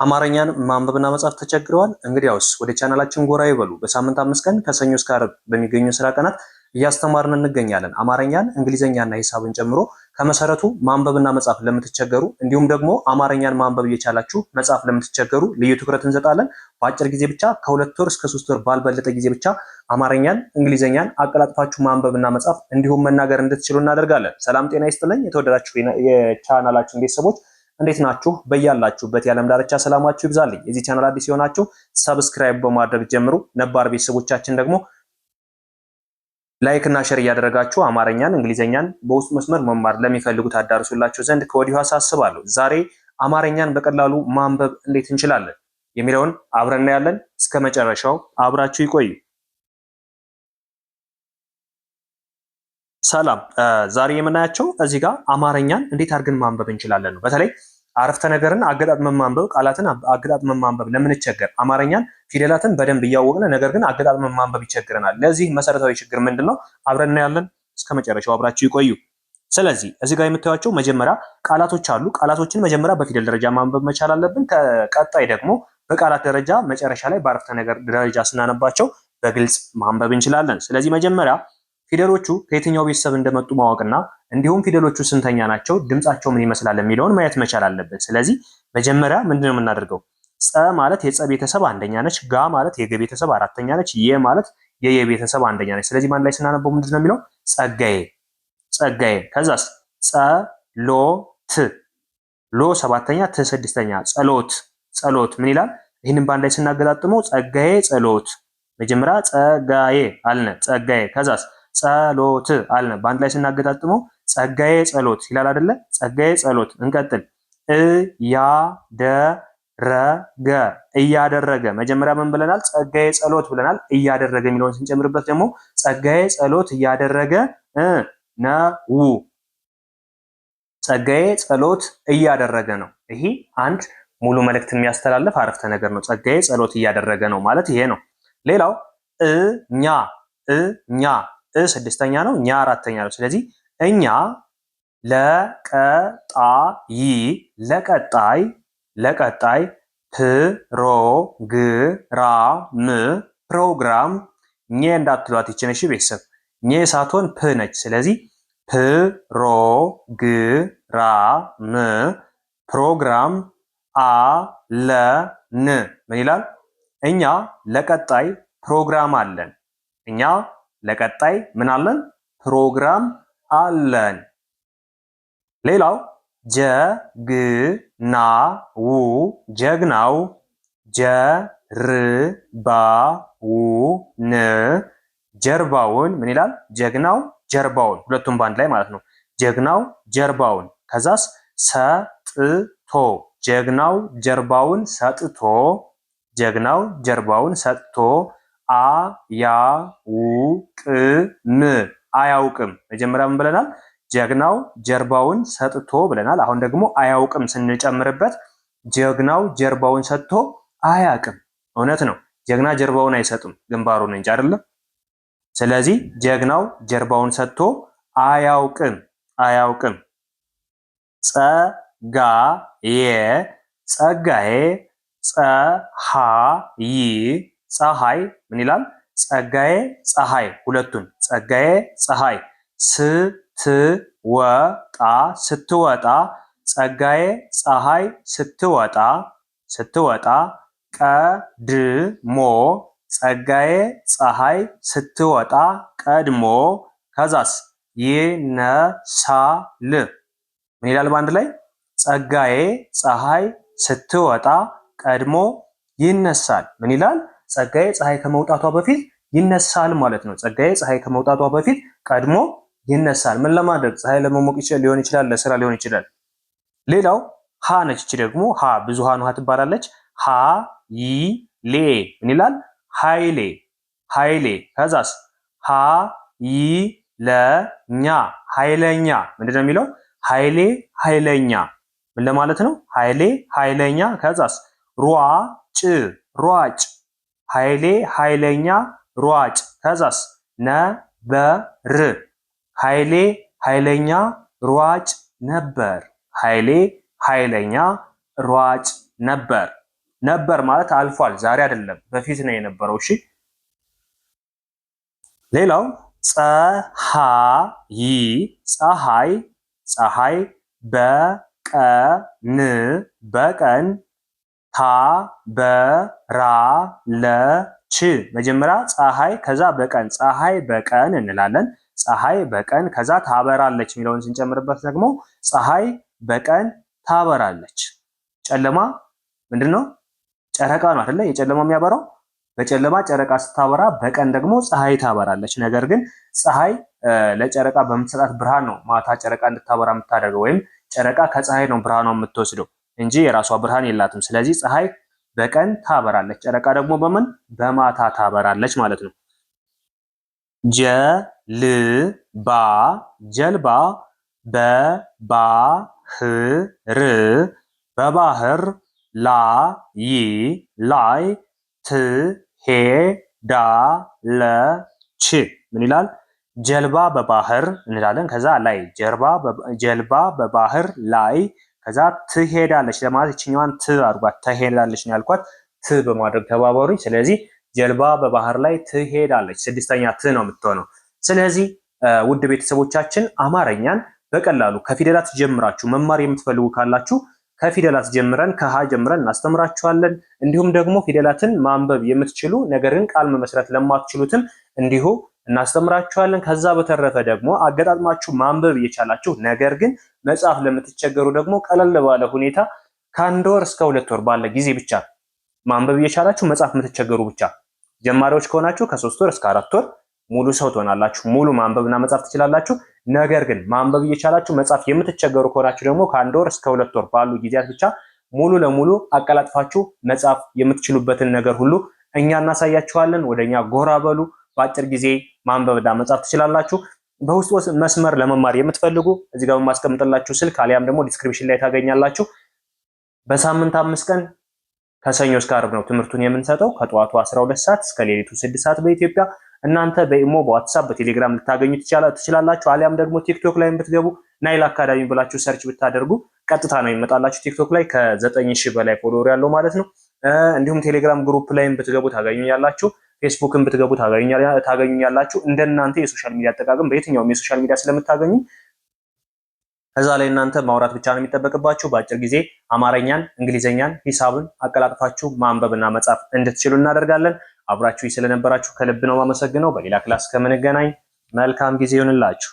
አማርኛን ማንበብና መጻፍ ተቸግረዋል? እንግዲያውስ ወደ ቻናላችን ጎራ ይበሉ። በሳምንት 5 ቀን ከሰኞ እስከ ዓርብ በሚገኙ የስራ ቀናት እያስተማርን እንገኛለን። አማርኛን፣ እንግሊዘኛና ሂሳብን ጨምሮ ከመሰረቱ ማንበብና መጻፍ ለምትቸገሩ እንዲሁም ደግሞ አማርኛን ማንበብ እየቻላችሁ መጻፍ ለምትቸገሩ ልዩ ትኩረት እንሰጣለን። በአጭር ጊዜ ብቻ ከ2 ወር እስከ 3 ወር ባልበለጠ ጊዜ ብቻ አማርኛን፣ እንግሊዘኛን አቀላጥፋችሁ ማንበብና መጻፍ እንዲሁም መናገር እንድትችሉ እናደርጋለን። ሰላም ጤና ይስጥልኝ። የተወደዳችሁ የቻናላችን ቤተሰቦች እንዴት ናችሁ? በያላችሁበት የዓለም ዳርቻ ሰላማችሁ ይብዛልኝ። የዚህ ቻናል አዲስ የሆናችሁ subscribe በማድረግ ጀምሩ። ነባር ቤተሰቦቻችን ደግሞ like እና share እያደረጋችሁ አማርኛን፣ እንግሊዘኛን በውስጥ መስመር መማር ለሚፈልጉት አዳርሱላቸው ዘንድ ከወዲሁ አሳስባለሁ። ዛሬ አማርኛን በቀላሉ ማንበብ እንዴት እንችላለን የሚለውን አብረን እናያለን። እስከ መጨረሻው አብራችሁ ይቆዩ። ሰላም፣ ዛሬ የምናያቸው እዚህ ጋር አማርኛን እንዴት አድርገን ማንበብ እንችላለን ነው። በተለይ አረፍተ ነገርን አገጣጥመን ማንበብ፣ ቃላትን አገጣጥመን ማንበብ ለምንቸገር፣ አማርኛን ፊደላትን በደንብ እያወቅን ነገር ግን አገጣጥመን ማንበብ ይቸግረናል። ለዚህ መሰረታዊ ችግር ምንድን ነው? አብረን እናያለን። እስከ መጨረሻው አብራችሁ ይቆዩ። ስለዚህ እዚህ ጋር የምታዩቸው መጀመሪያ ቃላቶች አሉ። ቃላቶችን መጀመሪያ በፊደል ደረጃ ማንበብ መቻል አለብን። ከቀጣይ ደግሞ በቃላት ደረጃ፣ መጨረሻ ላይ በአረፍተ ነገር ደረጃ ስናነባቸው በግልጽ ማንበብ እንችላለን። ስለዚህ መጀመሪያ ፊደሎቹ ከየትኛው ቤተሰብ እንደመጡ ማወቅና እንዲሁም ፊደሎቹ ስንተኛ ናቸው፣ ድምጻቸው ምን ይመስላል የሚለውን ማየት መቻል አለብን። ስለዚህ መጀመሪያ ምንድነው የምናደርገው? ጸ ማለት የጸ ቤተሰብ አንደኛ ነች። ጋ ማለት የገ ቤተሰብ አራተኛ ነች። የ ማለት የየ ቤተሰብ አንደኛ ነች። ስለዚህ በአንድ ላይ ስናነበው ምንድነው የሚለው? ጸጋዬ፣ ጸጋዬ። ከዛስ ጸ ሎ ት፣ ሎ ሰባተኛ፣ ት ስድስተኛ፣ ጸሎት፣ ጸሎት። ምን ይላል? ይህንን በአንድ ላይ ስናገጣጥመው ጸጋዬ ጸሎት። መጀመሪያ ጸጋዬ አልነ፣ ጸጋዬ። ከዛስ ጸሎት አልነ። በአንድ ላይ ስናገጣጥመው ጸጋዬ ጸሎት ይላል አይደለ? ጸጋዬ ጸሎት። እንቀጥል። እያደረገ እያደረገ። መጀመሪያ ምን ብለናል? ጸጋዬ ጸሎት ብለናል። እያደረገ የሚለውን ስንጨምርበት ደግሞ ጸጋዬ ጸሎት እያደረገ ነው። ጸጋዬ ጸሎት እያደረገ ነው። ይሄ አንድ ሙሉ መልእክት የሚያስተላልፍ አረፍተ ነገር ነው። ጸጋዬ ጸሎት እያደረገ ነው ማለት ይሄ ነው። ሌላው እኛ እኛ እ ስድስተኛ ነው፣ ኛ አራተኛ ነው። ስለዚህ እኛ ለቀጣይ ለቀጣይ ለቀጣይ ፕሮግራም ፕሮግራም ኘ እንዳትሏት ይችን እሺ ቤተሰብ ኘ ሳትሆን ፕ ነች። ስለዚህ ፕሮግራም ፕሮግራም አለን ምን ይላል? እኛ ለቀጣይ ፕሮግራም አለን። እኛ ለቀጣይ ምን አለን? ፕሮግራም አለን። ሌላው ጀግናው ጀግናው ጀርባውን ጀርባውን ምን ይላል? ጀግናው ጀርባውን፣ ሁለቱም በአንድ ላይ ማለት ነው። ጀግናው ጀርባውን ከዛስ ሰጥቶ ጀግናው ጀርባውን ሰጥቶ ጀግናው ጀርባውን ሰጥቶ አያውቅም አያውቅም። መጀመሪያ ምን ብለናል? ጀግናው ጀርባውን ሰጥቶ ብለናል። አሁን ደግሞ አያውቅም ስንጨምርበት ጀግናው ጀርባውን ሰጥቶ አያውቅም። እውነት ነው። ጀግና ጀርባውን አይሰጥም ግንባሩን እንጂ አይደለም። ስለዚህ ጀግናው ጀርባውን ሰጥቶ አያውቅም አያውቅም። ጸጋዬ ጸጋዬ ፀሐይ ፀሐይ ምን ይላል? ጸጋዬ ፀሐይ፣ ሁለቱን ጸጋዬ ፀሐይ። ስትወጣ ስትወጣ ጸጋዬ ፀሐይ ስትወጣ ስትወጣ ቀድሞ ጸጋዬ ፀሐይ ስትወጣ ቀድሞ ከዛስ ይነሳል። ምን ይላል በአንድ ላይ? ጸጋዬ ፀሐይ ስትወጣ ቀድሞ ይነሳል። ምን ይላል? ጸጋዬ ፀሐይ ከመውጣቷ በፊት ይነሳል ማለት ነው። ጸጋዬ ፀሐይ ከመውጣቷ በፊት ቀድሞ ይነሳል። ምን ለማድረግ? ፀሐይ ለመሞቅ ሊሆን ይችላል፣ ለስራ ሊሆን ይችላል። ሌላው ሀ ነች። እቺ ደግሞ ሀ ብዙሃን ውሃ ትባላለች። ሀ ይ ሌ ምን ይላል? ኃይሌ ኃይሌ። ከዛስ ሀ ይ ለ ኛ ኃይለኛ። ምንድነው የሚለው? ኃይሌ ኃይለኛ። ምን ለማለት ነው? ኃይሌ ኃይለኛ። ከዛስ ሯጭ ሯጭ ኃይሌ ኃይለኛ ሯጭ። ከዛስ ነበር ኃይሌ ኃይለኛ ሯጭ ነበር። ኃይሌ ኃይለኛ ሯጭ ነበር። ነበር ማለት አልፏል፣ ዛሬ አይደለም፣ በፊት ነው የነበረው። እሺ ሌላው ፀሐይ ፀሐይ ፀሐይ በቀን በቀን ታበራለች። መጀመሪያ ፀሐይ ከዛ በቀን ፀሐይ በቀን እንላለን። ፀሐይ በቀን ከዛ ታበራለች የሚለውን ስንጨምርበት ደግሞ ፀሐይ በቀን ታበራለች። ጨለማ ምንድን ነው? ጨረቃ ነው አይደለ? የጨለማ የሚያበራው በጨለማ ጨረቃ ስታበራ፣ በቀን ደግሞ ፀሐይ ታበራለች። ነገር ግን ፀሐይ ለጨረቃ በምትሰጣት ብርሃን ነው ማታ ጨረቃ እንድታበራ የምታደርገው፣ ወይም ጨረቃ ከፀሐይ ነው ብርሃኗ የምትወስደው እንጂ የራሷ ብርሃን የላትም። ስለዚህ ፀሐይ በቀን ታበራለች፣ ጨረቃ ደግሞ በምን በማታ ታበራለች ማለት ነው። ጀልባ ጀልባ በባህር በባህር ላይ ላይ ትሄዳለች። ምን ይላል? ጀልባ በባህር እንላለን። ከዛ ላይ ጀልባ በባህር ላይ ከዛ ትሄዳለች ለማለት ይችኛዋን ት አድርጓት ትሄዳለች ነው ያልኳት። ት በማድረግ ተባበሩኝ። ስለዚህ ጀልባ በባህር ላይ ትሄዳለች፣ ስድስተኛ ት ነው የምትሆነው። ስለዚህ ውድ ቤተሰቦቻችን አማርኛን በቀላሉ ከፊደላት ጀምራችሁ መማር የምትፈልጉ ካላችሁ ከፊደላት ጀምረን ከሀ ጀምረን እናስተምራችኋለን። እንዲሁም ደግሞ ፊደላትን ማንበብ የምትችሉ ነገር ግን ቃል መመስረት ለማትችሉትም እንዲሁ እናስተምራችኋለን። ከዛ በተረፈ ደግሞ አገጣጥማችሁ ማንበብ እየቻላችሁ ነገር ግን መጻፍ ለምትቸገሩ ደግሞ ቀለል ባለ ሁኔታ ከ1 ወር እስከ 2 ወር ባለ ጊዜ ብቻ ማንበብ እየቻላችሁ መጻፍ የምትቸገሩ ብቻ ጀማሪዎች ከሆናችሁ ከ3 ወር እስከ 4 ወር ሙሉ ሰው ትሆናላችሁ። ሙሉ ማንበብና መጻፍ ትችላላችሁ። ነገር ግን ማንበብ እየቻላችሁ መጻፍ የምትቸገሩ ከሆናችሁ ደግሞ ከ1 ወር እስከ 2 ወር ባሉ ጊዜያት ብቻ ሙሉ ለሙሉ አቀላጥፋችሁ መጻፍ የምትችሉበትን ነገር ሁሉ እኛ እናሳያችኋለን። ወደኛ ጎራ በሉ። በአጭር ጊዜ ማንበብና መጻፍ ትችላላችሁ። በውስጥ መስመር ለመማር የምትፈልጉ እዚህ ጋር በማስቀምጥላችሁ ስልክ አሊያም ደግሞ description ላይ ታገኛላችሁ። በሳምንት 5 ቀን ከሰኞ እስከ ዓርብ ነው ትምህርቱን የምንሰጠው ከጠዋቱ 12 ሰዓት እስከ ሌሊቱ 6 ሰዓት በኢትዮጵያ። እናንተ በኢሞ፣ በዋትሳፕ፣ በቴሌግራም ልታገኙ ትችላላችሁ። አሊያም ደግሞ ቲክቶክ ላይ ብትገቡ ናይል አካዳሚ ብላችሁ search ብታደርጉ ቀጥታ ነው ይመጣላችሁ። ቲክቶክ ላይ ከ9,000 በላይ follower ያለው ማለት ነው። እንዲሁም ቴሌግራም group ላይም ብትገቡ ታገኙኛላችሁ። ፌስቡክን ብትገቡ ታገኙኛላችሁ። እንደናንተ የ social media አጠቃቀም በየትኛውም የ social media ስለምታገኙ ከዛ ላይ እናንተ ማውራት ብቻ ነው የሚጠበቅባችሁ። በአጭር ጊዜ አማርኛን፣ እንግሊዘኛን፣ ሂሳብን አቀላጥፋችሁ ማንበብና መጻፍ እንድትችሉ እናደርጋለን። አብራችሁ ስለነበራችሁ ከልብ ነው የማመሰግነው። በሌላ class ከምንገናኝ መልካም ጊዜ ይሁንላችሁ።